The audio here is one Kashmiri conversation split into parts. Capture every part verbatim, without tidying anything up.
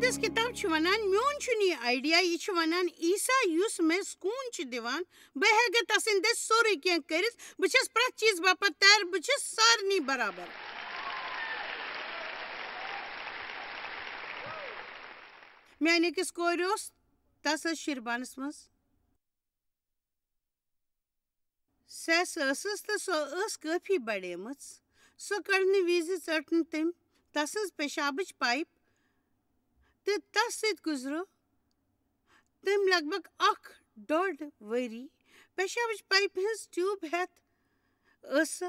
مُقدس کِتاب چھِ وَنان، میون چھُنہٕ یہِ آیڈیا، یہِ چھُ وَنان، عیسیٰ یُس مےٚ سکوٗن چھُ دِوان، بہٕ ہٮ۪کہٕ تَسٕنٛدِ دٔسۍ سورُے کینٛہہ کٔرِتھ۔ بہٕ چھَس پرٛٮ۪تھ چیٖز باپتھ تیار، بہٕ چھَس سارنٕے برابر۔ میٛانہِ أکِس کورِ اوس، تَس ٲس شیربانَس منٛز سیٚس ٲسٕس تہٕ سۄ ٲس کٲفی بڑیمٕژ۔ سۄ کڑنہٕ وِزِ ژٔٹ نہٕ تٔمۍ تسٕنٛز پیشابٕچ پایپ تہٕ تس سۭتۍ گُزرو تٔمۍ لگ بگ اکھ ڈۄڈ ؤری۔ پیشابٕچ پایپہِ ہٕنٛز ٹیوب ہٮ۪تھ ٲس سۄ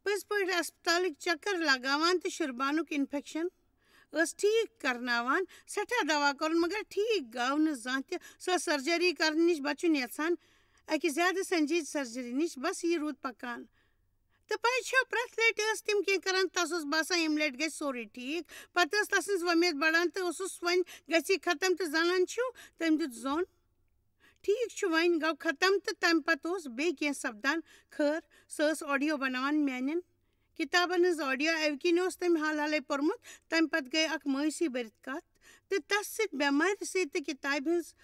پٔزۍ پٲٹھۍ ہسپتالٕکۍ چکر لگاوان تہٕ شربانُک انفیکشن ٲس ٹھیک کرناوان۔ سٮ۪ٹھاہ دوا کوٚرُن، مگر ٹھیک گوٚو نہٕ زانٛہہ تہِ۔ سۄ ٲس سرجری کرنہٕ نِش بچُن یژھان، اکہِ زیادٕ سنجیدٕ سرجری نِش۔ بس یہِ روٗد پکان۔ تہٕ پَے چھا، پرٛٮ۪تھ لٹہِ ٲس تِم کینٛہہ کران، تس اوس باسان، ییٚمہِ لٹہِ گژھِ سورُے ٹھیک۔ پتہٕ ٲس تسٕنٛز وۄمید بڑان تہٕ اوسُس وۄنۍ گژھِ یہِ ختم تہٕ زنان چھِو۔ تٔمۍ دیُت زوٚن۔ ٹھیک چھُ، وۄنۍ گوٚو ختم تہٕ تمہِ پتہٕ اوس بیٚیہِ کینٛہہ سپدان۔ خٲر، سۄ ٲس آڈیو بناوان میانٮ۪ن کتابن ہٕنٛز آڈیو۔ اَمہِ کِنۍ اوس تٔمۍ حال حالے پوٚرمُت۔ تمہِ پتہٕ گٔے اکھ مایوسی بٔرِتھ کتھ تہٕ تس سۭتۍ بٮ۪مارِ سۭتۍ تہٕ کتابہِ ہٕنٛز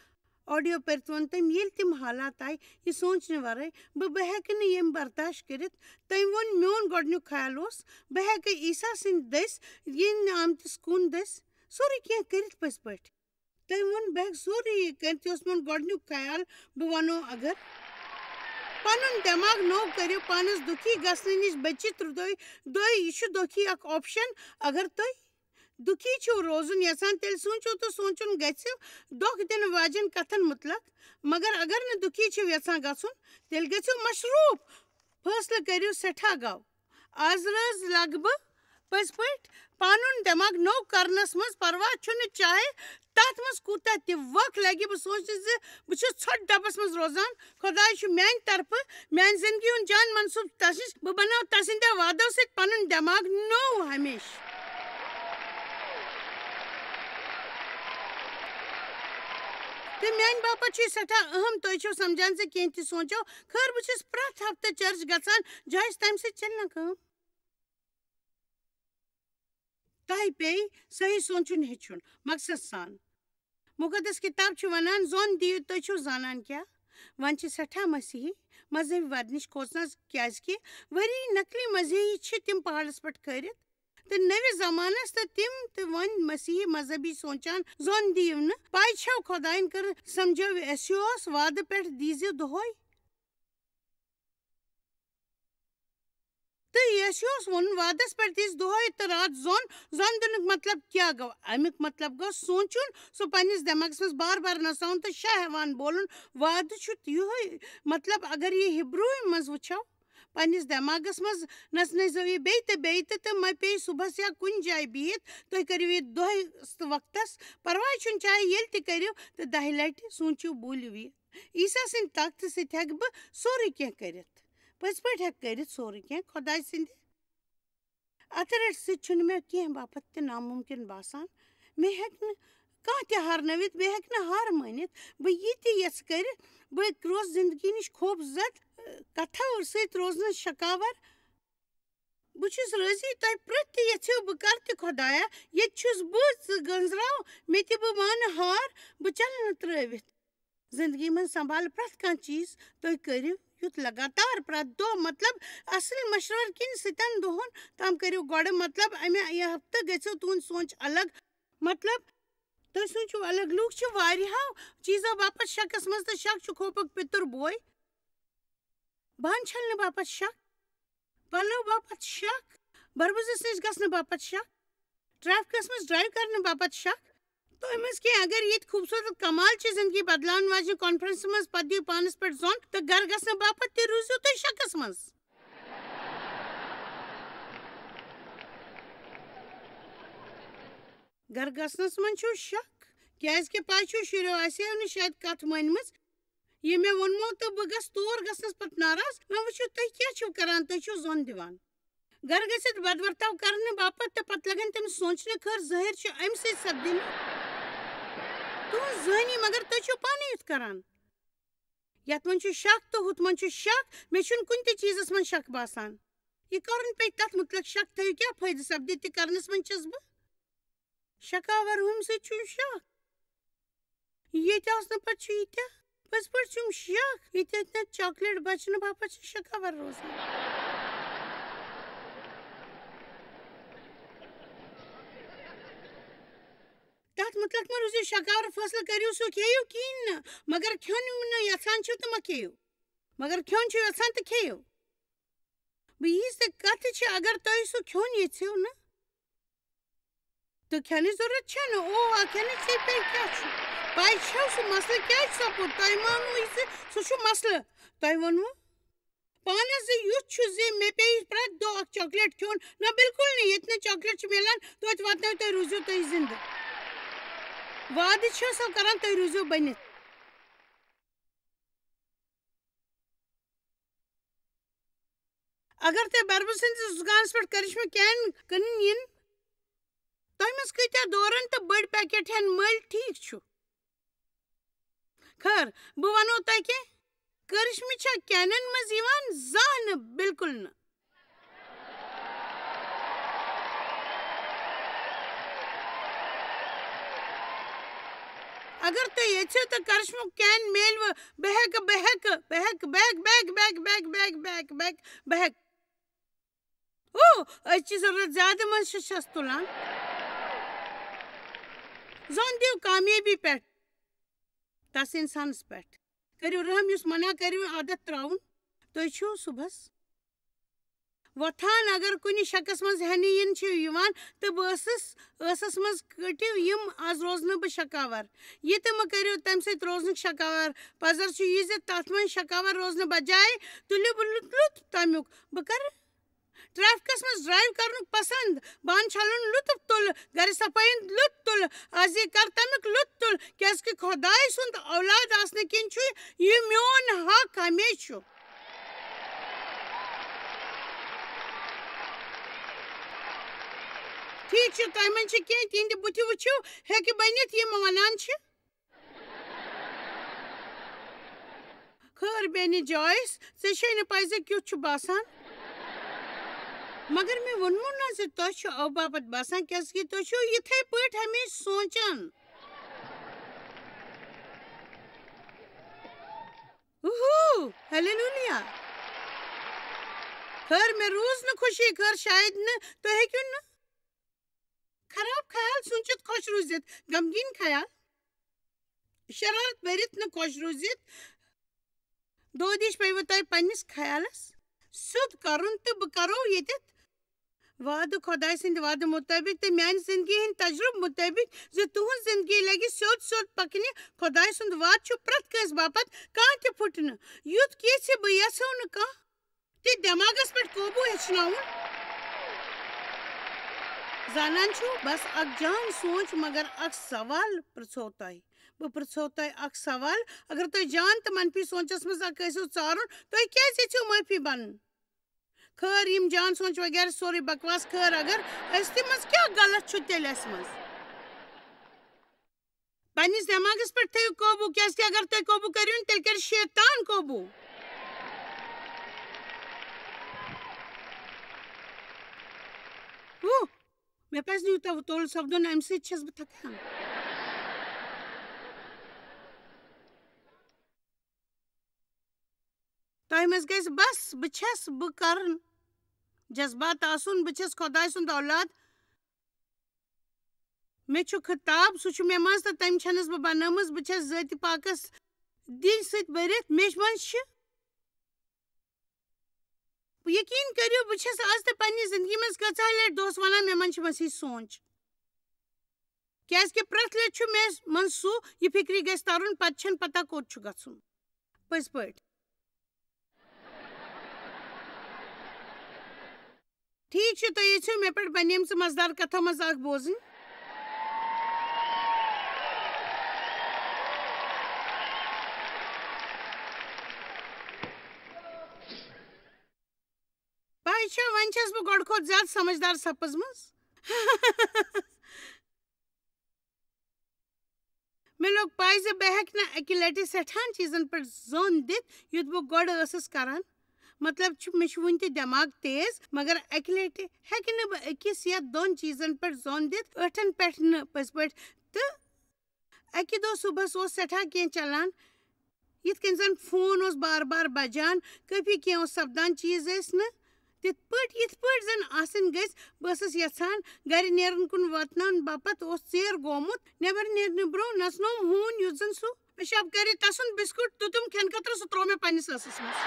آڈیو پٔرِتھ ووٚن تٔمۍ، ییٚلہِ تِم حالات آیہِ، یہِ سونٛچنہٕ ورٲے بہٕ، بہٕ ہٮ۪کہٕ نہٕ یِم برداشت کٔرِتھ۔ تٔمۍ ووٚن، میون گۄڈٕنیُک خیال اوس، بہٕ ہٮ۪کہٕ عیسیٰ سٕنٛدِ دٔسۍ، یِنہٕ آمتِس کُن دٔسۍ، سورُے کینٛہہ کٔرِتھ پٔزۍ پٲٹھۍ۔ تٔمۍ ووٚن، بہٕ ہٮ۪کہٕ سورُے یہِ کٔرِتھ، یہِ اوس میون گۄڈٕنیُک خیال۔ بہٕ وَنو، اگر پَنُن دٮ۪ماغ نوٚو کٔرِو، پانَس دُکھی گژھنہٕ نِش بٔچِتھ روٗدو، دوٚے، یہِ چھُ دُکھی اکھ آپشن۔ اگر تُہۍ دُکھی چھِو روزُن یژھان، تیٚلہِ سوٗنٛچِو تہٕ سوٗنٛچُن گژھِ دھوکہٕ دِنہٕ واجٮ۪ن کتھن مُتلق۔ مگر اگر نہٕ دُکھی چھِو یژھان گژھُن، تیٚلہِ گٔژھِو مشروٗف۔ فٲصلہٕ کٔرِو سٮ۪ٹھاہ گوٚو۔ آز رٲژ لگہٕ بہٕ پٔزۍ پٲٹھۍ پنُن دٮ۪ماغ نوٚو کرنس منٛز۔ پرواہ چھُنہٕ، چاہے تتھ منٛز کوٗتاہ تہِ وق لگہِ۔ بہٕ سونٛچہٕ زِ بہٕ چھُس ژھۄٹھ ڈبس منٛز روزان۔ خۄداے چھُ میانہِ طرفہٕ میانہِ زندگی ہُنٛد جان منصوٗب تسٕنٛز۔ بہٕ بناو تسٕنٛدیو وعدو سۭتۍ پنُن دٮ۪ماغ نوٚو ہمیشہٕ۔ تہٕ میانہِ باپتھ چھُ یہِ سٮ۪ٹھاہ اہم، تُہۍ چھِو سمجھان زِ کینٛہہ تہِ سونٛچو۔ خٲر، بہٕ چھُس پرٛٮ۪تھ ہفتہٕ چرچ گژھان، جایز تمہِ سۭتۍ چلہِ نہ کٲم۔ تۄہہِ پیٚیہِ صحیح سونٛچُن ہیٚچھُن مقصد سان۔ مُقدس کِتاب چھِ وَنان، زوٚن دِیِو، تُہۍ چھِو زانان کیٛاہ؟ وۄنۍ چھِ سٮ۪ٹھاہ مسیحی مذہبی وَدنٕچ کھوژنَس، کیٛازِکہِ ؤری نقلی مسیحی چھِ تِم پہاڑَس پٮ۪ٹھ کھٲرِتھ تہٕ نٔوِس زمانَس تہٕ تِم تہٕ وۄنۍ مسیحی مذہبی سونٛچان، زوٚن دِیِو نہٕ۔ پَے چھَو، خۄدایَن کٔر سمجھٲو، اَسہِ اوس وعدٕ پٮ۪ٹھ دیٖزِ دۄہَے۔ تہٕ یسوعس ووٚن، وعدس پٮ۪ٹھ دِژ دۄہے تہٕ راتھ زوٚن۔ زوٚن دِنُک مطلب کیٛاہ گوٚو؟ اَمیُک مطلب گوٚو سونٛچُن، سُہ پننِس دٮ۪ماغس منٛز بار بار نژاوُن تہٕ شاہ ہٮ۪وان بولُن، وعدٕ چھُ یِہوٚے۔ مطلب، اگر یہِ ہِبروٗ منٛز وٕچھو، پننِس دٮ۪ماغس منٛز نژنٲیزیو یہِ بیٚیہِ تہٕ بیٚیہِ تہٕ، تہٕ مہ پیٚیہِ صُبحس یا کُنہِ جایہِ بِہِتھ، تُہۍ کٔرِو یہِ دۄہے تہٕ وقتس، پرواے چھُنہٕ، چاہے ییٚلہِ تہِ کٔرِو، تہٕ دَہہِ لٹہِ سونٛچِو، بوٗلِو یہِ۔ عیسیٰ سٕنٛدِ طاقتہٕ سۭتۍ ہٮ۪کہٕ بہٕ سورُے کینٛہہ کٔرِتھ۔ پٔزۍ پٲٹھۍ ہٮ۪کہٕ کٔرِتھ سورُے کینٛہہ۔ خۄداے سٕنٛدِ اَتھٕ رَٹہِ سۭتۍ چھُنہٕ مےٚ کینٛہہ باپتھ تہِ نامُمکِن باسان۔ مےٚ ہیٚکہِ نہٕ کانٛہہ تہِ ہارنٲوِتھ، بہٕ ہیٚکہٕ نہٕ ہار مٲنِتھ۔ بہٕ یہِ تہِ یَژھٕ کٔرِتھ، بہٕ روزٕ زِندگی نِش خوف زد، کَتھو سۭتۍ روزنَس شکاوَر۔ بہٕ چھُس رٲضی، تۄہہِ پرٛٮ۪تھ تہِ یَژھِو بہٕ کَرٕ تہِ، خۄدایا۔ ییٚتہِ چھُس بہٕ، ژٕ گٔنٛزراو مےٚ تہِ، بہٕ مانہٕ ہار، بہٕ چَلہٕ نہٕ ترٛٲوِتھ۔ زندگی منٛز سنبھالہٕ پرٛٮ۪تھ کانٛہہ چیٖز۔ تُہۍ کٔرِو یُتھ لگاتار پرٛٮ۪تھ دۄہ، مطلب، اصل مشورٕ کِنۍ سٕتن دۄہن تام کٔرِو گۄڈٕ، مطلب، امہِ ہفتہٕ گژھِو تُہُنٛد سونٛچ الگ۔ مطلب، تُہۍ سونٛچِو الگ۔ لوٗکھ چھِ واریاہو چیٖزو باپتھ شکس منٛز، تہٕ شک چھُ خوفُک پِتُر بوے۔ بانہٕ چھلنہٕ باپتھ شک، پلو باپتھ شک، بربزس نِش گژھنہٕ باپتھ شک، ٹریفکس منٛز ڈرائیو کرنہٕ باپتھ شک۔ تۄہہِ منٛز کینٛہہ اگر ییٚتہِ خوٗبصوٗرت کمال چھِ زندگی بدلاون واجنہِ کانفرنسہِ منٛز، پتہٕ دِیِو پانس پٮ۪ٹھ زوٚن تہٕ گرٕ گژھنہٕ باپتھ تہِ روٗزِو تُہۍ شکس منٛز۔ گرٕ گژھنس منٛز چھُو شک، کیازِ کہِ پاے چھُو شُریو آسہِ ہیو نہٕ شاید کتھ مٲنمٕژ۔ یہِ مےٚ ووٚنمو تہٕ بہٕ گژھٕ تور گژھنس پتہٕ ناراض۔ وۄنۍ وٕچھِو تُہۍ کیٛاہ چھِو کران، تُہۍ چھِو زوٚن دِوان۔ گرٕ گٔژھِتھ بدورتاو کرنہٕ باپتھ تہٕ پتہٕ لگن تٔمِس سونٛچنہٕ، خٲر ظٲہِر چھُ امہِ سۭتۍ سپدِ نہٕ تُہنٛز ذہنی، مگر تُہۍ چھِو پانہٕ یُتھ کران۔ یتھ منٛز چھُ شک تہٕ ہُتھ منٛز چھُ شک، مےٚ چھُنہٕ کُنہِ تہِ چیٖزس منٛز شک باسان۔ یہِ کرُن پیٚیہِ تتھ مُتعلق شک، تھٲیِو کیٛاہ فٲیدٕ سپدِ تہِ کرنس منٛز چھَس بہٕ۔ شکاور ہُمہِ سۭتۍ چھُم شک۔ ییٚتہِ آسنہٕ پتہٕ چھُ ییٖتیٛاہ، پٔزۍ پٲٹھۍ چھُم شک، ییٚتہِ اتہِ نہٕ چاکلیٹ بچنہٕ باپتھ چھِ شکاور روزان۔ تتھ متعلق مہ روٗزِو شکاور، فٲصلہٕ کٔرِو سُہ کھیٚیِو کِنہٕ نہٕ، مگر کھیوٚن نہٕ یژھان چھِو تہٕ مہ کھیٚیِو، مگر کھیوٚن چھِو یژھان تہٕ کھیٚیِو۔ بہٕ ییٖژ تہِ کتھٕ چھِ، اگر تُہۍ سُہ کھیوٚن یژھِو نہٕ، تہٕ کھٮ۪نٕچ ضروٗرت چھَنہٕ۔ او، آ، کھٮ۪نٕچ ژےٚ پے کیٛاہ چھُ؟ پَے چھَو سُہ مسلہٕ کیٛازِ چھُ سپُد؟ تۄہہِ مانوٕ یہِ زِ سُہ چھُ مسلہٕ۔ تۄہہِ ووٚنوٕ پانَس زِ یُتھ چھُ زِ مےٚ پیٚیہِ پرٛٮ۪تھ دۄہ اکھ چاکلیٹ کھیوٚن۔ نہ، بِلکُل نہٕ۔ ییٚتہِ نہٕ چاکلیٹ چھِ مِلان، توتہِ واتنٲوِو تُہۍ، روٗزِو تُہۍ زِندٕ۔ وعدٕ چھَسو کران، تُہۍ روٗزِو بٔنِتھ۔ اگر تۄہہِ بربل سٕنٛدِس دُکانَس پٮ۪ٹھ کرشمہٕ کین کٕنٕنۍ یِن، تۄہہِ منٛز کۭتیٛاہ دورن تہٕ بٔڑۍ پیکٹ ہٮ۪ن مٔلۍ، ٹھیٖک چھُ۔ خٲر، بہٕ وَنو تۄہہِ کینٛہہ، کرشمہٕ چھا کینن منٛز یِوان؟ زانٛہہ نہٕ، بِلکُل نہٕ۔ اگر تُہۍ یژھِو تہٕ کرشمُک کین میلوٕ، بہٕ ہٮ۪کہٕ، بہٕ ہٮ۪کہٕ، بہٕ ہٮ۪کہٕ، بہٕ ہٮ۪کہٕ، بہٕ ہٮ۪کہٕ، بہٕ ہٮ۪کہٕ، بہٕ ہٮ۪کہٕ، بہٕ ہٮ۪کہٕ، بہٕ ہٮ۪کہٕ، بہٕ ہٮ۪کہٕ۔ او، أزچہِ ضروٗرت زیادٕ منٛز چھِ چھَس تُلان۔ زوٚن دِیِو کامیٲبی پٮ۪ٹھ، تَس اِنسانَس پٮ۪ٹھ۔ کٔرِو رحم، یُس منع کٔرِو عادت ترٛاوُن۔ تُہۍ چھِو صُبحَس وۄتھان، اگر کُنہِ شَکَس منٛز ہٮ۪نہٕ یِن چھِو یِوان، تہٕ بہٕ ٲسٕس، ٲسَس منٛز کٔٹِو یِم، آز روزٕ نہٕ بہٕ شَکاوَر۔ یہِ تہِ مہٕ کٔرِو، تَمہِ سۭتۍ روزنُک شَکاوَر۔ پَزَر چھُ یہِ زِ تَتھ منٛز شَکاوَر روزنہٕ بجایہِ تُلِو بہٕ لُط-، لُطُف تَمیُک۔ بہٕ کَرٕ ٹریفکس منٛز ڈرائیو کرنُک پسند، بانہٕ چھلُن لطف تُل، گرِ صفٲیی ہُنٛد لطف تُل، از یہِ کر تمیُک لطف تُل، کیازِ کہِ خۄداے سُنٛد اولاد آسنہٕ کِنۍ چھُ یہِ میون حق ہمیشہٕ۔ ٹھیک چھُ، تۄہہِ منٛز چھِ کینٛہہ تِہنٛدِ بُتھِ وٕچھِو، ہیٚکہِ بٔنِتھ یِم ونان چھِ۔ خٲر بیٚنہِ جویس، ژےٚ چھے نہٕ پَے زِ کیُتھ چھُ باسان۔ مگر مےٚ ووٚنمو نہ زِ تۄہہِ چھُ اَوٕ باپتھ باسان، کیٛازِکہِ تُہۍ چھِو یِتھَے پٲٹھۍ ہمیشہِ سونٛچان۔ اوہو، ہیلیلویا۔ خٲر، مےٚ روٗز نہٕ خوشی، خٲر شاید نہٕ، تُہۍ ہیٚکِو نہٕ۔ خراب خیال سوٗنٛچِتھ خۄش روٗزِتھ، غمگیٖن خیال، شرارت بٔرِتھ نہٕ خۄش روٗزِتھ۔ دودِش پیٚیِوٕ تۄہہِ پننِس خیالس سیوٚد کرُن تہٕ بہٕ کرو ییٚتٮ۪تھ وعدٕ خۄداے سٕنٛدِ وعدٕ مُطٲبِق تہٕ میانہِ زندگی ہٕنٛدِ تجرُبہٕ مُطٲبِق زِ تُہنٛز زندگی لگہِ سیوٚد سیوٚد پکنہِ۔ خۄداے سُنٛد وعدٕ چھُ پرٛٮ۪تھ کٲنٛسہِ باپتھ، کانٛہہ تہِ پھُٹہِ نہٕ۔ یُتھ کہِ ژِ بہٕ یژھو نہٕ کانٛہہ تہِ دٮ۪ماغس پٮ۪ٹھ قوبوٗ ہیٚچھناوُن۔ زانان چھِو، بس اکھ جان سونٛچ، مگر اکھ سوال پرٛژھو تۄہہِ۔ بہٕ پرٛژھو تۄہہِ اکھ سوال، اگر تُہۍ جان تہٕ منفی سونٛچس منٛز اکھ ٲسِو ژارُن، تُہۍ کیٛازِ یژھِو معٲفی بنُن؟ خٲر، یِم جان سونٛچ وغیرہ سورُے بکواس، خٲر، اگر أسۍ تہِ منٛز کیٛاہ غلط چھُ تیٚلہِ اَسہِ منٛز؟ پننِس دٮ۪ماغس پٮ۪ٹھ تھٲیِو قوبوٗ، کیٛازِکہِ اگر تُہۍ قوبوٗ کٔرِو نہٕ، تیٚلہِ کَرِ شیطان قوبوٗ۔ وُہ، مےٚ پَزِ نہٕ یوٗتاہ وُتُل سَپدُن، اَمہِ سۭتۍ چھَس بہٕ تھَکان۔ تۄہہِ منٛز گژھِ بس، بہٕ چھَس، بہٕ کَرٕ۔ جذبات آسُن، بہٕ چھَس خۄداے سُنٛد اولاد۔ مےٚ چھُ خطاب، سُہ چھُ مےٚ منٛز تہٕ تٔمۍ چھَنَس بہٕ بنٲومٕژ۔ بہٕ چھَس ذٲتِ پاکَس دِلہِ سۭتۍ بٔرِتھ۔ مےٚ منٛز چھِ، یقیٖن کٔرِو، بہٕ چھَس آز تہِ پنٛنہِ زندگی منٛز کۭژاہ لَٹہِ دۄہَس وَنان، مےٚ منٛز چھِ مسیح سونٛچ۔ کیٛازِکہِ پرٛٮ۪تھ لَٹہِ چھُ مےٚ منٛز سُہ، یہِ فِکرِ گژھِ تَرُن، پَتہٕ چھَنہٕ پَتہ کوٚت چھُ گژھُن۔ پٔزۍ پٲٹھۍ۔ ٹھیٖک چھُ، تُہۍ یژھِو مےٚ پٮ۪ٹھ بنیمژٕ مزٕدار کتھو منٛز اکھ بوزٕنۍ؟ پاے چھا، وۄنۍ چھَس بہٕ گۄڈٕ کھۄتہٕ زیادٕ سمجھدار سپٕزمٕژ۔ مےٚ لوٚگ پَے زِ بہٕ ہیٚکہٕ نہٕ اَکہِ لَٹہِ سٮ۪ٹھاہَن چیٖزَن پٮ۪ٹھ زوٚن دِتھ، یُتھ بہٕ گۄڈٕ ٲسٕس کران۔ مطلب چھُ، مےٚ چھُ وُنہِ تہِ دٮ۪ماغ تیز، مگر اَکہِ لَٹہِ ہیٚکہِ نہٕ بہٕ أکِس یا دۄن چیٖزن پٮ۪ٹھ زوٚن دِتھ، ٲٹھن پٮ۪ٹھ نہٕ پٔزۍ پٲٹھۍ۔ تہٕ اَکہِ دۄہ صُبحس اوس سٮ۪ٹھاہ کینٛہہ چلان، یِتھ کٔنۍ زَن فون اوس بار بار بجان، کٲفی کینٛہہ اوس سپدان، چیٖز ٲسۍ نہٕ تِتھ پٲٹھۍ، یِتھ پٲٹھۍ زَن آسٕنۍ گٔژھۍ۔ بہٕ ٲسٕس یَژھان گَرِ نیرُن کُن واتناونہٕ باپتھ اوس ژیر گوٚمُت، نٮ۪بر نیرنہٕ برٛونٛہہ نژنووُم ہوٗن، یُتھ زَن سُہ پِشاب کَرِ، تَسُنٛد بِسکوٗٹ توٚتُم کھٮ۪نہٕ خٲطرٕ، سُہ ترٛوو مےٚ پنٛنِس ٲسَس منٛز۔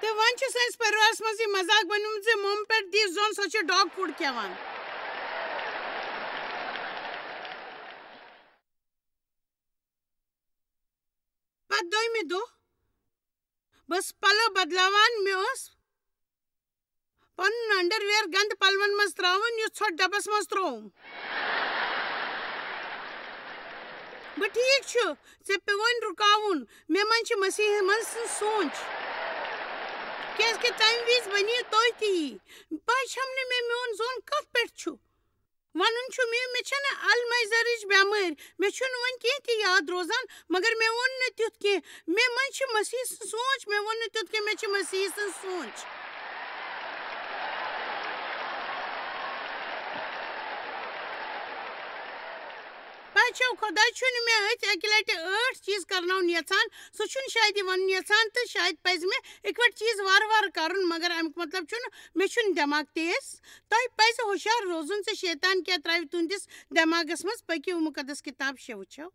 تہٕ وۄنۍ چھُ سٲنِس پٔریوارَس منٛز یہِ مذاق بنیومُت زِ مۄمہٕ پٮ۪ٹھ دی زوٚن، سۄ چھِ ڈاگ فوڈ کھٮ۪وان۔ پتہٕ دوٚیمہِ دۄہ بہٕ ٲسٕس پلو بدلاوان، مےٚ اوس پنُن انڈرویر گندٕ پلون منٛز ترٛاوُن، یُس ژھۄٹھ ڈبس منٛز ترٛووُم۔ بہٕ ٹھیٖک چھُ، ژےٚ پیوٚوُن رُکاوُن، مےٚ منٛز چھِ مسیحس منٛز سٕنٛز سونٛچ۔ کیازِ کہِ تمہِ وِزِ بنیو تۄہہِ تہِ یی۔ پَے چھَم نہٕ مےٚ میون زوٚن کتھ پٮ۪ٹھ چھُ۔ وَنُن چھُ مےٚ، مےٚ چھَنہٕ الزایمرٕچ بٮ۪مٲرۍ، مےٚ چھُنہٕ وۄنۍ کینٛہہ تہِ یاد روزان، مگر مےٚ ووٚن نہٕ تیُتھ کینٛہہ۔ مےٚ منٛز چھِ مسیح سٕنٛز سونٛچ، مےٚ ووٚن نہٕ تیُتھ کینٛہہ، مےٚ چھِ مسیح سٕنٛز سونٛچ۔ پَے چھو، خۄداے چھُنہٕ مےٚ أتھۍ اَکہِ لَٹہِ ٲٹھ چیٖز کرناوُن یَژھان، سُہ چھُنہٕ شاید یہِ وَنُن یَژھان، تہٕ شاید پَزِ مےٚ اِکہٕ وَٹہٕ چیٖز وارٕ وارٕ کَرُن، مگر اَمیُک مطلب چھُنہٕ مےٚ چھُنہٕ دٮ۪ماغ تیز۔ تۄہہِ پَزِ ہُشار روزُن زِ شیطان کیٛاہ ترٛاوِ تُہنٛدِس دٮ۪ماغس منٛز۔ پٔکِو مُقدس کِتاب شےٚ وٕچھو۔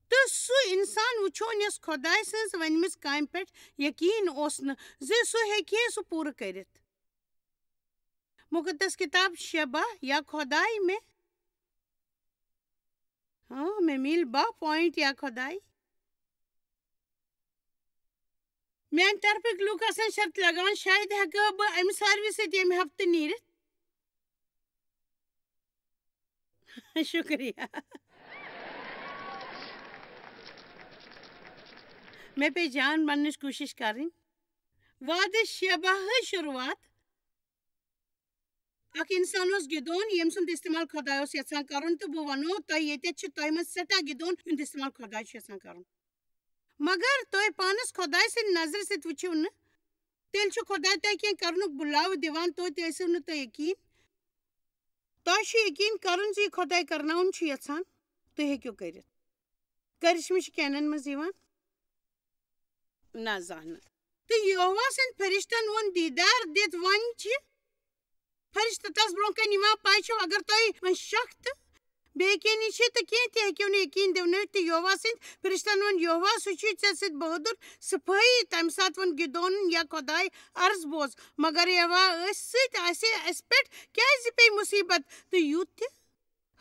تہٕ سُہ اِنسان وٕچھون یۄس خۄداے سٕنٛز ؤنمٕژ کامہِ پٮ۪ٹھ یقیٖن اوس نہٕ زِ سُہ ہیٚکہِ ہے سُہ پوٗرٕ کٔرِتھ۔ مُقدس کِتاب شےٚ باہ یا خۄداے مےٚ، ہاں، مےٚ میلۍ باہ پوینٹ یا خۄداے۔ میانہِ طرفٕکۍ لوٗکھ آسن شرط لگاوان، شاید ہٮ۪کہٕ ہا بہٕ امہِ ساروی سۭتۍ ییٚمہِ ہفتہٕ نیٖرِتھ۔ شُکریہ۔ مےٚ پیٚیہِ جان بننٕچ کوٗشِش کرٕنۍ۔ وعدٕ شیباہٕچ شروٗعات۔ اکھ انسان اوس گِدون، ییٚمۍ سُنٛد استعمال خۄداے اوس یژھان کرُن، تہٕ بہٕ ونو تۄہہِ، ییٚتٮ۪تھ چھِ تۄہہِ منٛز سٮ۪ٹھاہ گِدون، یِہُنٛد استعمال خۄداے چھُ یژھان کرُن۔ مگر تۄہہِ پانس خۄداے سٕنٛدِ نظرِ سۭتۍ وٕچھِو نہٕ، تیٚلہِ چھُ خۄداے تۄہہِ کینٛہہ کرنُک بُلاوٕ دِوان، توتہِ ٲسِو نہٕ تُہۍ یقیٖن۔ تۄہہِ چھُ یقیٖن کرُن زِ یہِ خۄداے کرناوُن چھُ یژھان، تُہۍ ہیٚکِو کٔرِتھ۔ کرشمہٕ چھِ کینن منٛز یِوان؟ نہ، زانٛہہ نہٕ۔ تہٕ یہوہ سٕنٛدۍ فرشتن ووٚن دیٖدار دِتھ، وۄنۍ چھِ فرشتہٕ تس برونٛہہ کنہِ یِوان۔ پاے چھو، اگر تۄہہِ وۄنۍ شک تہٕ بے یقینی چھِ، تہٕ کینٛہہ تہِ ہیٚکِو نہٕ یقیٖن دِونٲوِتھ۔ تہٕ یہوہ سٕنٛدۍ فرشتن ووٚن، یہوہ سُہ چھُ ژےٚ سۭتۍ بہادُر سپٲہی۔ تمہِ ساتہٕ ووٚن گِدونن، یا خۄداے، عرض بوز، مگر یہوہ ٲسۍ سۭتۍ آسہِ اسہِ پٮ۪ٹھ کیازِ پیٚیہِ مُصیبت؟ تہٕ یُتھ تہِ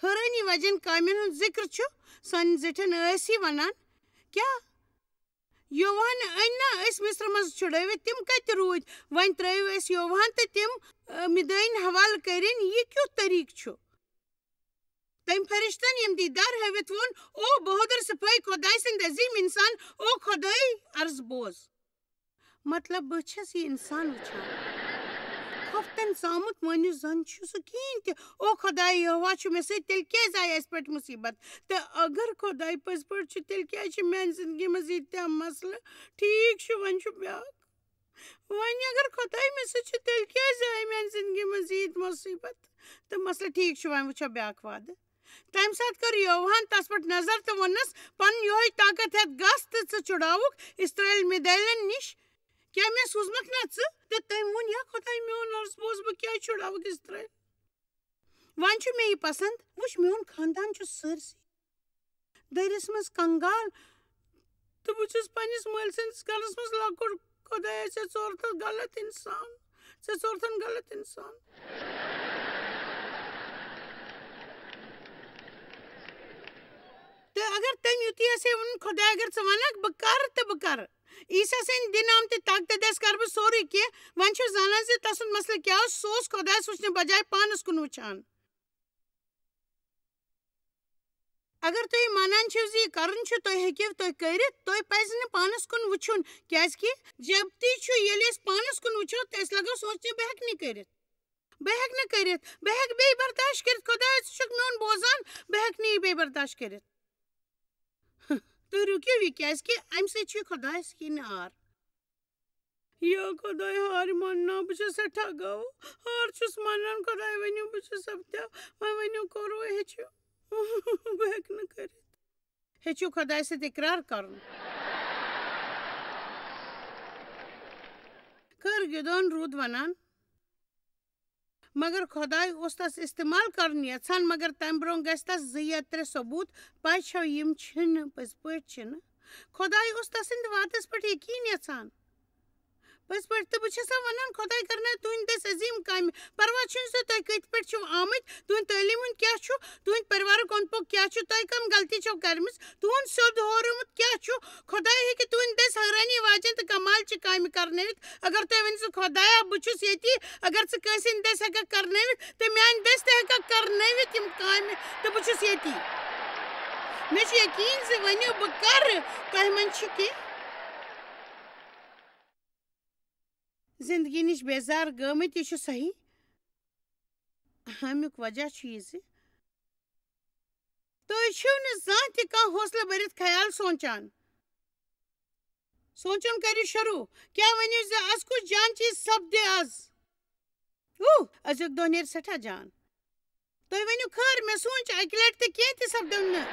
حٲرٲنی وجن کامٮ۪ن ہُنٛد ذِکر چھُ سانٮ۪ن زِٹھٮ۪ن ٲسۍ ونان، کیٛاہ یوہان أنۍ نا أسۍ مصر منٛز چھُڑٲوِتھ؟ تِم کتہِ روٗدۍ؟ وۄنۍ ترٲوِو أسۍ یوہان تہٕ تِم، آ، مِدٲنۍ حوالہٕ کٔرِنۍ۔ یہِ کیُتھ طریٖقہٕ چھُ؟ تٔمۍ فرشتن یِم دیٖدار ہٲوِتھ ووٚن، او بہادر سپٲہۍ، خۄداے سٕنٛدۍ عظیٖم انسان، او خۄداے، عرض بوز۔ مطلب، بہٕ چھَس یہِ انسان وٕچھان۔ خۄفتن زامُت، مٲنِو زن چھُ سُہ کِہیٖنۍ تہِ۔ او خۄداے، یہوہ چھُ مےٚ سۭتۍ، تیٚلہِ کیٛازِ آیہِ اَسہِ پٮ۪ٹھ مُصیبت؟ تہٕ اگر خۄداے پٔزۍ پٲٹھۍ چھُ، تیٚلہِ کیٛازِ چھِ میٛانہِ زندگی منٛز ییٖتیٛاہ مسلہٕ؟ ٹھیٖک چھُ، وۄنۍ چھُ بیٛاکھ۔ وۄنۍ اگر خۄداے مےٚ سۭتۍ چھُ، تیٚلہِ کیٛازِ آیہِ میٛانہِ زندگی منٛز ییٖتۍ مُصیبت تہٕ مسلہٕ؟ ٹھیٖک چھُ، وۄنۍ وٕچھو بیٛاکھ وعدٕ۔ تَمہِ ساتہٕ کٔر یوہان تَس پٮ۪ٹھ نظر تہٕ ووٚننَس، پَنُن یِہوٚے طاقت ہٮ۪تھ گژھ تہٕ ژٕ چھُڑاوُکھ اِسرائیل مِدیلن نِش۔ کیٛاہ مےٚ سوٗزمَکھ نا ژٕ؟ تہٕ تٔمۍ ووٚن، یا خۄداے میون، عرض بوز، بہٕ کیٛازِ چھُڑاوُکھ اِسرائیل؟ وۄنۍ چھُ مےٚ یہِ پسنٛد، وٕچھ، میون خاندان چھُ سٲرسٕے دٲیرَس منٛز کنگال، تہٕ بہٕ چھُس پنٛنِس مٲلۍ سٕنٛدِس گَرَس منٛز لۄکُٹ۔ خۄدایا، ژےٚ ژورتھَن غلط اِنسان، ژےٚ ژورتھَن غلط اِنسان۔ تہٕ اگر تٔمۍ یُتُے آسہِ ہے ووٚنمُت، خۄدایا، اگر ژٕ وَنَکھ، بہٕ کَرٕ تہٕ بہٕ کَرٕ۔ عیسیٰ سٕنٛدِ دِنہٕ آمتہِ طاقتہٕ دٔسۍ کَرٕ بہٕ سورُے کینٛہہ۔ وۄنۍ چھُ زانان زِ تَسُنٛد مسلہٕ کیٛاہ اوس۔ سُہ اوس خۄدایَس وٕچھنہٕ بجایہِ پانَس کُن وٕچھان۔ اگر تُہۍ مانان چھِو زِ یہِ کرُن چھُ، تُہۍ ہیٚکِو، تُہۍ کٔرِتھ، تۄہہِ پزِ نہٕ پانس کُن وٕچھُن، کیازِ کہِ جبتی چھُ، ییٚلہِ أسۍ پانس کُن وٕچھو، تہٕ أسۍ لگو سونٛچنہِ، "بہٕ ہیٚکہٕ نہٕ کٔرِتھ، بہٕ ہیٚکہٕ نہٕ کٔرِتھ، بہٕ ہیٚکہٕ بیٚیہِ برداشت کٔرِتھ، خۄدایا، ژٕ چھُکھ میون بوزان، بہٕ ہیٚکہٕ نہٕ یہِ بیٚیہِ برداشت کٔرِتھ۔" تُہۍ رُکِو یہِ، کیازِ کہِ امہِ سۭتۍ چھُ خۄدایس کِنۍ عار۔ یا خۄداے، ہارِ مانناو، بہٕ چھَس سٮ۪ٹھاہ گٔو۔ ہار چھُس مانان، خۄداے، ؤنِو، بہٕ چھُس سپدیو، وۄنۍ ؤنِو، کوٚروٕ ہیٚچھِو؟ بہٕ ہیٚکہٕ نہٕ کٔرِتھ۔ ہیٚچھِو خۄدایہِ سۭتۍ اِقرار کَرُن۔ خٲر، گِدون روٗد وَنان۔ مگر خۄداے اوس تس استعمال کرُن یژھان، مگر تمہِ برونٛہہ گژھِ تس زٕ یا ترٛےٚ ثبوٗت پَے چھَو، یِم چھِنہٕ، پٔزۍ پٲٹھۍ چھِنہٕ۔ خۄداے اوس تسٕنٛدِ وعدس پٮ۪ٹھ یقیٖن یژھان۔ پٔزۍ پٲٹھۍ، تہٕ بہٕ چھَسو وَنان، خۄداے کرنایہِ تُہٕنٛدِ دٔسۍ عظیٖم کامہِ۔ پرواہ چھُنہٕ زِ تُہۍ کٔتۍ پٮ۪ٹھ چھِو آمٕتۍ، تُہُنٛد تعلیٖم ہُنٛد کیٛاہ چھُ، تُہٕنٛدِ پریوارُک اوٚنٛد پوٚک کیٛاہ چھُ، تۄہہِ کم غلطی چھَو کرمٕژ، تُہُنٛد سیوٚد ہورومُت کیٛاہ چھُ۔ خۄداے ہیٚکہِ تُہٕنٛدِ دٔسۍ حٲرانی واجٮ۪ن تہٕ کمال چہِ کامہِ کرنٲوِتھ۔ اگر تُہۍ ؤنِو زِ، "خۄدایا، بہٕ چھُس ییٚتی"، اگر ژٕ کٲنٛسہِ ہٕنٛدِ دٔسۍ ہٮ۪ککھ کرنٲوِتھ، تہٕ میٛانہِ دٔسۍ تہِ ہٮ۪ککھ کرنٲوِتھ یِم کامہِ، تہٕ بہٕ چھُس ییٚتی۔ مےٚ چھُ یقیٖن زِ ؤنِو بہٕ کرٕ، تۄہہِ منٛز چھِ کینٛہہ زندگی نِش بیزار گٲمٕتۍ، یہِ چھُ صحیح۔ اَمیُک وجہ چھُ یہِ زِ تُہۍ چھِو نہٕ زانٛہہ تہِ کانٛہہ حوصلہٕ بٔرِتھ خیال سونٛچان۔ سونٛچُن کٔرِو شروٗع۔ کیٛاہ ؤنِو زِ از کُس جان چیٖز سپدِ از؟ اوہ، أزیُک دۄہ نیرِ سٮ۪ٹھاہ جان۔ تُہۍ ؤنِو خٲر، مےٚ سونٛچ اَکہِ لٹہِ تہٕ کینٛہہ تہِ سپدیو نہٕ۔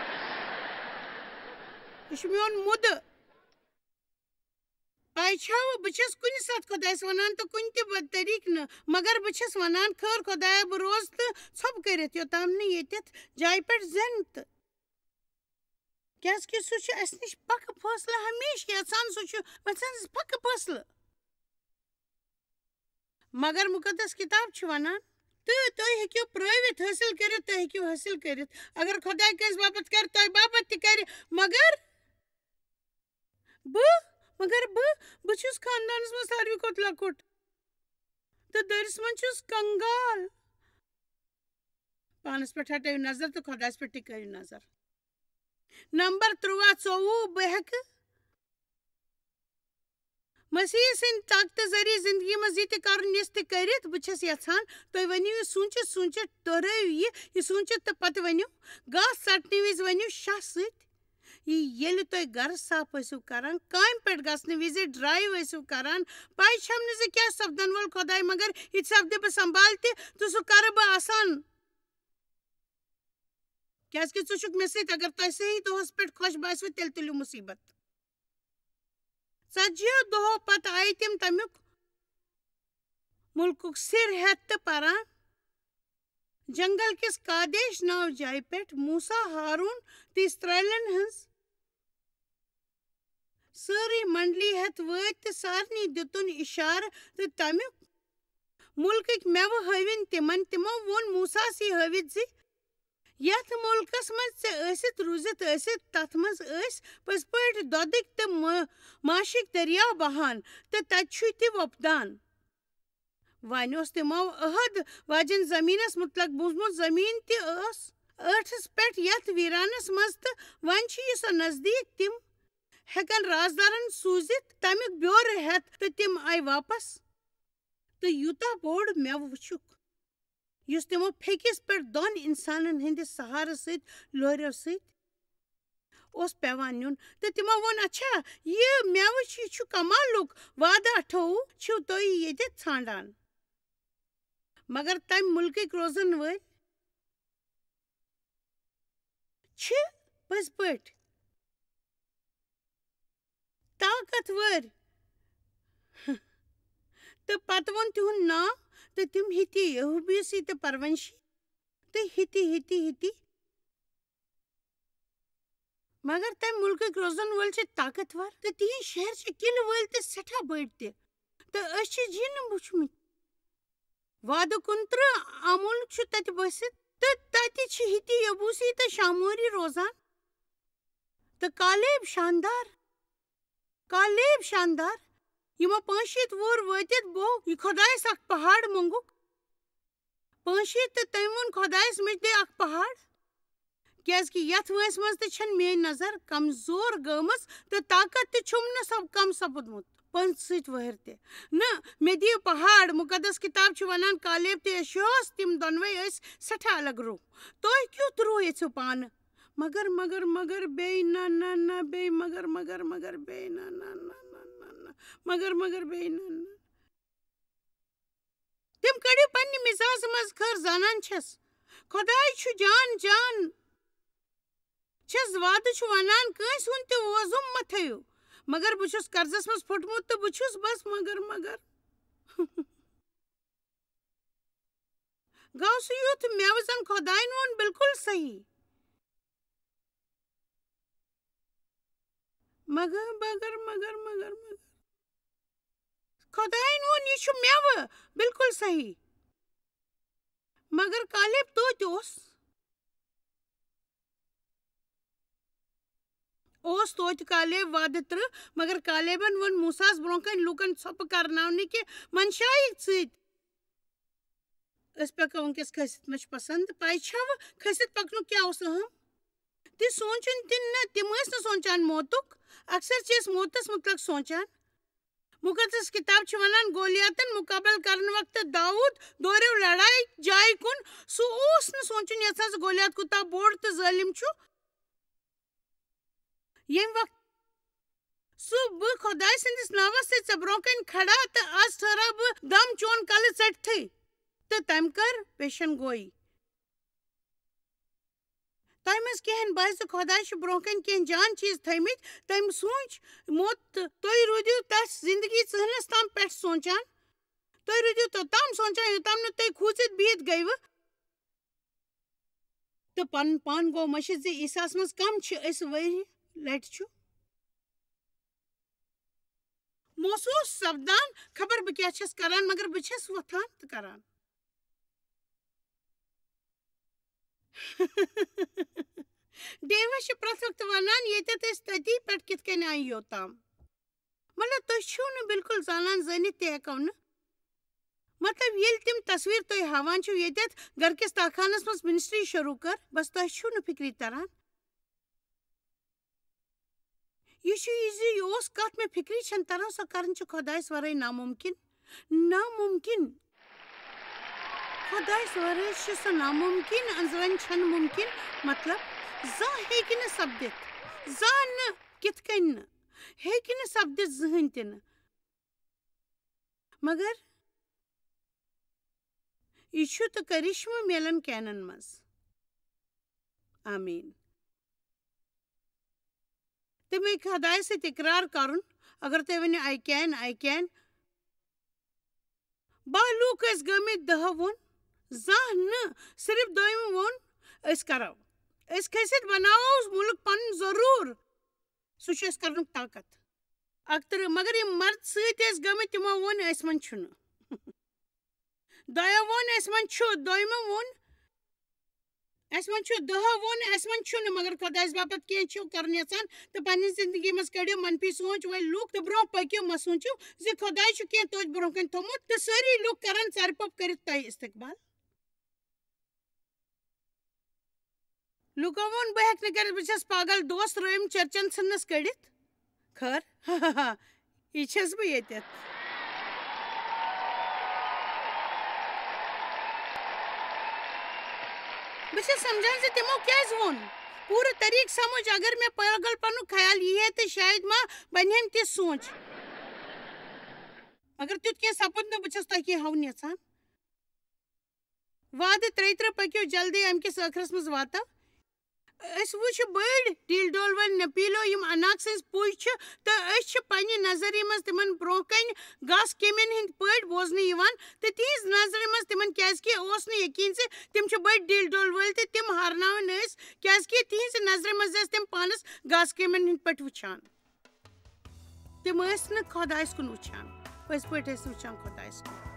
یہِ چھُ میون مُدٕ۔ پَے چھَو، بہٕ چھَس کُنہِ ساتہٕ خۄدایَس وَنان تہٕ کُنہِ تہِ بد طریٖقہٕ نہٕ، مگر بہٕ چھَس وَنان، خٲر خۄدایا، بہٕ روزٕ تہٕ ژھۄپہٕ کٔرِتھ، یوٚتام نہٕ ییٚتٮ۪تھ جایہِ پٮ۪ٹھ زٮ۪نہٕ تہٕ۔ کیٛازِکہِ سُہ چھُ اَسہِ نِش پَکہٕ فٲصلہٕ ہمیشہٕ یَژھان، سُہ چھُ یَژھان پَکہٕ فٲصلہٕ۔ مگر مُقدس کِتاب چھِ وَنان، تہٕ تُہۍ ہیٚکِو پرٛٲوِتھ حٲصِل کٔرِتھ، تُہۍ ہیٚکِو حٲصِل کٔرِتھ۔ اگر خۄداے کٲنٛسہِ باپتھ کَرِ، تۄہہِ باپتھ تہِ کَرِ۔ مگر بہٕ، مگر بہٕ، بہٕ چھُس خاندانَس منٛز ساروی کھۄتہٕ لۄکُٹ۔ تہٕ دٲرِس منٛز چھُس کنگال۔ پانَس پٮ۪ٹھ ہٹٲیِو نظر تہٕ خۄدایَس پٮ۪ٹھ تہِ کٔرِو نظر۔ نمبر تُرٛواہ، ژوٚوُہ، بہٕ ہیٚکہٕ مسیح سٕنٛدِ طاقتہٕ ذٔریعہٕ زندگی منٛز یہِ تہِ کرُن، یُس تہِ کٔرِتھ بہٕ چھَس یژھان۔ تُہۍ ؤنِو یہِ سوٗنٛچِتھ سوٗنٛچِتھ، دۄہرٲیِو یہِ، یہِ سوٗنٛچِتھ تہٕ پتہٕ ؤنِو، گاسہٕ ژٹنہٕ وِزِ ؤنِو شاہ سۭتۍ۔ یہِ ییٚلہِ تُہۍ گرٕ صاف ٲسِو کران، کامہِ پٮ۪ٹھ گژھنہٕ وِزِ ڈرایو ٲسِو کران، پَے چھَم نہٕ زِ کیٛاہ سپدن وول خۄداے، مگر یہِ تہِ سپدِ بہٕ سنبھال تہِ تہٕ سُہ کرٕ بہٕ آسان۔ کیٛازِکہِ ژٕ چھُکھ مےٚ سۭتۍ، اگر تۄہہِ صحیح دۄہس پٮ۪ٹھ خۄش باسِوٕ، تیٚلہِ تُلِو مُصیٖبت۔ ژتجیو دۄہو پتہٕ آیہِ تِم تمیُک مُلکُک سِر ہٮ۪تھ تہٕ پران جنگل کِس کادیش ناو جایہِ پٮ۪ٹھ۔ موسیٰ، ہارون تہٕ اسرائیلن ہٕنٛز سٲرٕے منڈلی ہٮ۪تھ وٲتۍ تہٕ سارنٕے دِتُن اِشارٕ تہٕ تمیُک مُلکٕکۍ مٮ۪وٕ ہٲوِن تِمن۔ تِمو ووٚن موسیٰ ہس یہِ ہٲوِتھ زِ یتھ مُلکس منٛز ژےٚ ٲسِتھ روٗزِتھ ٲسِتھ، تتھ منٛز ٲسۍ پٔزۍ پٲٹھۍ دۄدٕکۍ تہٕ مٲ-، ماشِکۍ دٔریاو بہان، تہٕ تتہِ چھُے تہِ وۄپدان۔ وۄنۍ اوس تِمو عہد واجٮ۪ن زٔمیٖنَس مُتلق بوٗزمُت، زٔمیٖن تہِ ٲس ٲٹھس پٮ۪ٹھ یَتھ ویٖرانَس منٛز، تہٕ وۄنۍ چھِ یہِ سۄ نزدیٖک، تِم ہٮ۪کَن رازدارَن سوٗزِتھ تَمیُک بیورٕ ہٮ۪تھ، تہٕ تِم آیہِ واپس۔ تہٕ یوٗتاہ بوٚڑ مٮ۪وٕ وٕچھُکھ، یُس تِمو پھیٚکِس پٮ۪ٹھ دۄن اِنسانَن ہٕنٛدِ سہارٕ سۭتۍ، لورٮ۪و سۭتۍ، اوس پٮ۪وان نیُن۔ تہٕ تِمو ووٚن، "اچھا، یہِ مٮ۪وٕ چھُ، یہِ چھُ کمالُک، وعدٕ اَٹھووُہ چھِو تُہۍ ییٚتہِ ژھانٛڈان۔" مگر تَمہِ مُلکٕکۍ روزَن وٲلۍ چھِ پٔزۍ پٲٹھۍ طاقتور۔ تہٕ پتہٕ ووٚن تِہُنٛد ناو، تہٕ تِم ہِتی یہوٗبیسی تہٕ پرونشی، تہٕ ہِتی، ہِتی، ہِتی۔ مگر تَمہِ مُلکٕکۍ روزن وٲلۍ چھِ طاقتور، تہٕ تِہِنٛدۍ شہر چھِ قلعہٕ وٲلۍ تہٕ سٮ۪ٹھاہ بٔڑۍ تہِ۔ تہٕ أسۍ چھِ جِن وٕچھمٕتۍ۔ وادٕ کُنترٕہ آمُل چھُ تَتہِ بٔسِتھ، تہٕ تَتہِ چھِ ہِتی یبوٗسی تہٕ شاموری روزان۔ تہٕ کالیب شاندار، کالیب شاندار، یِمو پانٛژھ شیٖتھ وُہُر وٲتِتھ بوو یہِ خۄدایَس اکھ پہاڑ مونٛگُکھ۔ پانٛژھ شیٖتھ تہٕ تٔمۍ ووٚن خۄدایَس، "مےٚ دِ اکھ پہاڑ، کیازِ کہِ یتھ وٲنٛسہِ منٛز تہِ چھنہٕ میٲنۍ نظر کمزور گٔمٕژ تہٕ طاقت تہِ چھُم نہٕ سب-، کم سپُدمُت پنٛژھ سۭتۍ وٕہٕرۍ تہِ۔ نہ، مےٚ دِیِو پہاڑ، مُقدس کتاب چھِ ونان، کالیب تہٕ یشوہس تِم دۄنوے ٲسۍ سٮ۪ٹھاہ الگ روح۔ تُہۍ کیُتھ روح یژھِو پانہٕ؟ مگر، مگر، مگر بیٚیہِ نہ، نہ، نہ، بیٚیہِ مگر، مگر، مگر بیٚیہِ نہ، نہ، نہ، نہ، نہ، نہ، مگر، مگر بیٚیہِ نہ، نہ۔ تِم کٔڑِو پننہِ مِزازٕ منٛز، خٲر زانان چھَس۔ خۄداے چھُ جان جان۔ چھَس وعدٕ چھُ وَنان، کٲنٛسہِ ہُنٛد تہِ ووزُم مہ تھٲیِو۔ مگر بہٕ چھُس قرضس منٛز پھوٚٹمُت تہٕ بہٕ چھُس بس مگر مگر۔ گوٚو سُہ یُتھ مٮ۪وٕ زن خۄداین ووٚن، بالکل صحیح۔ مگر، مگر، مگر، مگر، مگر۔ خۄدایَن ووٚن، "یہِ چھُ مٮ۪وٕ، بالکل صحیح۔" مگر کالیب توتہِ اوس۔ اوس توتہِ کالیب وعدٕ ترٕٛہ، مگر کالیبن ووٚن موسیٰ ہَس برٛونٛہہ کنہِ لوٗکن ژھۄپہٕ کرناونہٕ کہِ منشایہِ سۭتۍ۔ أسۍ پکو وٕنکیٚس کھٔسِتھ، مےٚ چھُ پسنٛد۔ پَے چھَوٕ کھٔسِتھ پکنُک کیٛاہ اوس اہم؟ تہِ سونٛچُن تہِ نہٕ، تِم ٲسۍ نہٕ سونٛچان موتُک۔ اکثر چھِ أسۍ موتس مُتعلق سونٛچان۔ مُقدس کِتاب چھِ وَنان، گولیاتن مُقابلہٕ کرنہٕ وقتہٕ داوٗد دوریو لڑایہِ جایہِ کُن۔ سُہ اوس نہٕ سونٛچُن یژھان زِ گولیات کوٗتاہ بوٚڑ تہٕ ظٲلِم چھُ۔ ییٚمہِ وقتہٕ سُہ بہٕ خۄداے سٕنٛدِس ناوس سۭتۍ ژےٚ برٛونٛہہ کنہِ کھڑا تہٕ از ٹھہرا بہٕ دم چون کلہٕ ژٔٹتھٕے۔ تہٕ تٔمۍ کٔر پیشن گویی۔ تۄہہِ منٛز کینٛہن باسہِ زِ خۄداے چھُ برٛونٛہہ کنہِ کینٛہہ جان چیٖز تھٲومٕتۍ۔ تٔمۍ سوٗنٛچ موت تہٕ تُہۍ روٗدِو تَس زِندگی ژٕہنَس تام پٮ۪ٹھ سونٛچان۔ تُہۍ روٗدِو توٚتام سونٛچان، یوٚتام نہٕ تُہۍ کھوٗژِتھ بِہِتھ گٔیوٕ۔ تہٕ پنُن پان گوٚو مٔشِتھ زِ عیسیٰ ہَس منٛز کم چھِ أسۍ ؤری لٹہِ چھُ۔ محسوٗس سپدان، خبر بہٕ کیٛاہ چھَس کران، مگر بہٕ چھَس وۄتھان تہٕ کران۔ ڈیوس چھِ پرٛٮ۪تھ وقتہٕ وَنان، ییٚتٮ۪تھ أسۍ تٔتی پٮ۪ٹھ کِتھ کٔنۍ آیہِ یوٚتام۔ مطلب، تُہۍ چھِو نہٕ بالکل زانان، زٲنِتھ تہِ ہٮ۪کو نہٕ۔ مطلب، ییٚلہِ تِم تصویر تُہۍ ہاوان چھِو ییٚتٮ۪تھ گرٕ کِس تہہ خانس منٛز منسٹری شروٗع کٔر، بس تۄہہِ چھِو نہٕ فِکری تران۔ یہِ چھُ یہِ زِ یہِ اوس کتھ مےٚ فِکری چھَنہٕ تران، سۄ کرٕنۍ چھِ خۄدایس ورٲے نامُمکِن۔ نامُمکِن۔ خۄدایس ورٲے چھِ سۄ نامُمکِن، أنٛزرَن چھَنہٕ مُمکِن۔ مطلب، زانٛہہ ہیٚکہِ نہٕ سپدِتھ۔ زانٛہہ نہٕ۔ کِتھ کٔنۍ نہٕ؟ ہیٚکہِ نہٕ سپدِتھ زٕہٕنۍ تہِ نہٕ۔ مگر یہِ چھُ تہٕ کرشمہٕ میلن کینن منٛز۔ آمیٖن۔ تہٕ مےٚ خۄدایہِ سۭتۍ اقرار کرُن، اگر تُہۍ ؤنِو، "I can, I can۔" باہ لوٗکھ ٲسۍ گٔمٕتۍ، دَہو ووٚن، "زانٛہہ نہٕ۔" صرف دوٚیمہِ ووٚن، "أسۍ کرو۔ أسۍ کھٔسِتھ بناوو مُلک پنُن ضروٗر۔" سُہ چھُ اَسہِ کرنُک طاقت۔ اکترٕہ، مگر یِم مرد سۭتۍ ٲسۍ گٔمٕتۍ، تِمو ووٚن، "اَسہِ منٛز چھُنہٕ۔" دۄیو ووٚن، "اَسہِ منٛز چھُ۔" دوٚیمو ووٚن، "اَسہِ منٛز چھُ۔" دَہو ووٚن، "اَسہِ منٛز چھُنہٕ۔" مگر خۄدایَس باپتھ کینٛہہ چھِو کرُن یژھان تہٕ پننہِ زندگی منٛز کٔڑِو منفی سونچ وٲلۍ لوٗکھ تہٕ برونٛہہ پٔکِو۔ مہ سونچِو زِ خۄدایہِ چھُ کینٛہہ توتہِ برونٛہہ کَنہِ تھوٚمُت تہٕ سٲری لوٗکھ کرن ژَرِ پوٚپ کٔرِتھ تۄہہِ استقبال۔ لوٗکو ووٚن، "بہٕ ہٮ۪کہٕ نہٕ کٔرِتھ، بہٕ چھَس پاگل۔" دوست رٲوِم چرچن ژھٕننَس کٔڑِتھ۔ خٲر، یہِ چھَس بہٕ ییٚتٮ۪تھ۔ بہٕ چھَس سمجھان زِ تِمو کیٛازِ ووٚن۔ پوٗرٕ طریٖقہٕ سمجھ، اگر مےٚ پاگل پنُک خیال یی ہے تہٕ شاید ما بنہِ ہم تِژھ سونچ۔ مگر تیُتھ کینٛہہ سپُد نہٕ، بہٕ چھَس تۄہہِ کینٛہہ ہاوُن یژھان۔ وعدٕ ترٛیہِ ترٛہ، پٔکِو جلدی، اَمہِ کِس ٲخرس منٛز واتو۔ أسۍ وٕچھ بٔڑۍ ڈیٖل ڈول وٲلۍ نپیٖلو، یِم اناک سٕنٛز پُے چھِ، تہٕ أسۍ چھِ پننہِ نظرِ منٛز تِمن برونٛہہ کنہِ گاسہٕ کیمٮ۪ن ہٕنٛدۍ پٲٹھۍ بوزنہٕ یِوان، تہٕ تِہنٛز نظرِ منٛز تِمن، کیازِ کہِ اوس نہٕ یقیٖن زِ تِم چھِ بٔڑۍ ڈیٖل ڈول وٲلۍ، تہٕ تِم ہارناوٕنۍ ٲسۍ، کیازِ کہِ تِہنٛزِ نظرِ منٛز ٲسۍ تِم پانس گاسہٕ کیمٮ۪ن ہٕنٛدۍ پٲٹھۍ وٕچھان۔ تِم ٲسۍ نہٕ خۄدایَس کُن وٕچھان، پٔزۍ پٲٹھۍ ٲسۍ وٕچھان خۄدایَس کُن۔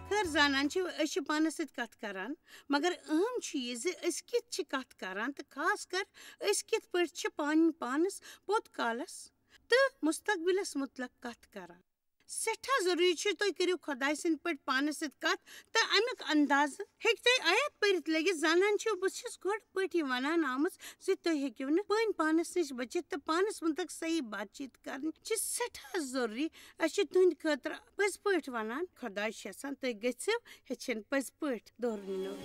خٲر، زانان چھِو، أسۍ چھِ پانَس سۭتۍ کَتھ کَران، مگر اہم چھُ یہِ زِ أسۍ کِتھ چھِ کَتھ کَران تہٕ خاص کر أسۍ کِتھ پٲٹھۍ چھِ پنٕنۍ پانَس پوٚت کالَس تہٕ مستقبلَس مُتعلق کَتھ کَران۔ سٮ۪ٹھاہ ضروٗری چھُ تُہۍ کٔرِو خۄداے سٕنٛدۍ پٲٹھۍ پانَس سۭتۍ کَتھ، تہٕ اَمیُک اندازٕ ہیٚکہِ تۄہہِ آیت پٔرِتھ لٔگِتھ۔ زَنان چھِو، بہٕ چھَس گۄڈٕ پٲٹھی وَنان آمٕژ زِ تُہۍ ہیٚکِو نہٕ پٲنۍ پانَس نِش بٔچِتھ، تہٕ پانَس مُتعلِق صحیح بات چیٖت کَرٕنۍ چھِ سٮ۪ٹھاہ ضروٗری۔ أسۍ چھِ تُہٕنٛدِ خٲطرٕ پٔزۍ پٲٹھۍ وَنان، خۄداے چھُ یَژھان تُہۍ گٔژھِو ہیٚچھِنۍ پٔزۍ پٲٹھۍ دورٕ نِنُن۔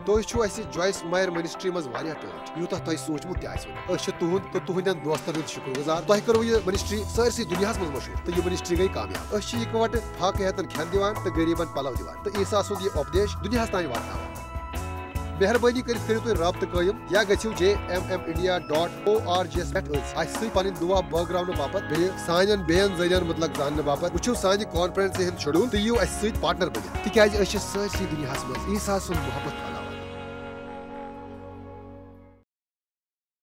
تُہۍ چھِو اَسہِ جویِس مایر منسٹری منٛز واریاہ ٹٲٹھۍ، یوٗتاہ تۄہہِ سوٗنٛچمُت تہِ آسِوٕ نہٕ۔ أسۍ چھِ تُہُنٛد تہٕ تُہٕنٛدٮ۪ن دوستن ہُنٛد شُکر گُزار۔ تۄہہِ کٔروٕ یہِ منسٹری سٲرسٕے دُنیاہَس منٛز مشہوٗر، تہٕ یہِ منسٹری گٔے کامیاب۔ أسۍ چھِ یِکوَٹہٕ فاقہٕ ہیتن کھٮ۪ن دِوان تہٕ غریٖبن پلو دِوان، تہٕ عیسیٰ سُنٛد یہِ اُپدیش دُنیاہَس تام واتناوان۔ مہربٲنی کٔرِتھ کٔرِو تُہۍ رابطہٕ قٲیِم یا گٔژھِو J M M India dot O R G یَس پٮ۪ٹھ أسۍ اَسہِ سۭتۍ پنٕنۍ دُعا بٲگراونہٕ باپتھ، بیٚیہِ سانٮ۪ن بیٚین ذٔریعن مُتعلق زاننہٕ باپتھ وٕچھِو سانہِ کانفرنسہِ ہُنٛد شیڈول تہٕ یِیِو اَسہِ سۭتۍ پارٹنر بٔنِتھ، تِکیازِ أسۍ چھِ سٲرسٕے دُنیاہَس منٛز عیسیٰ سُنٛد محبت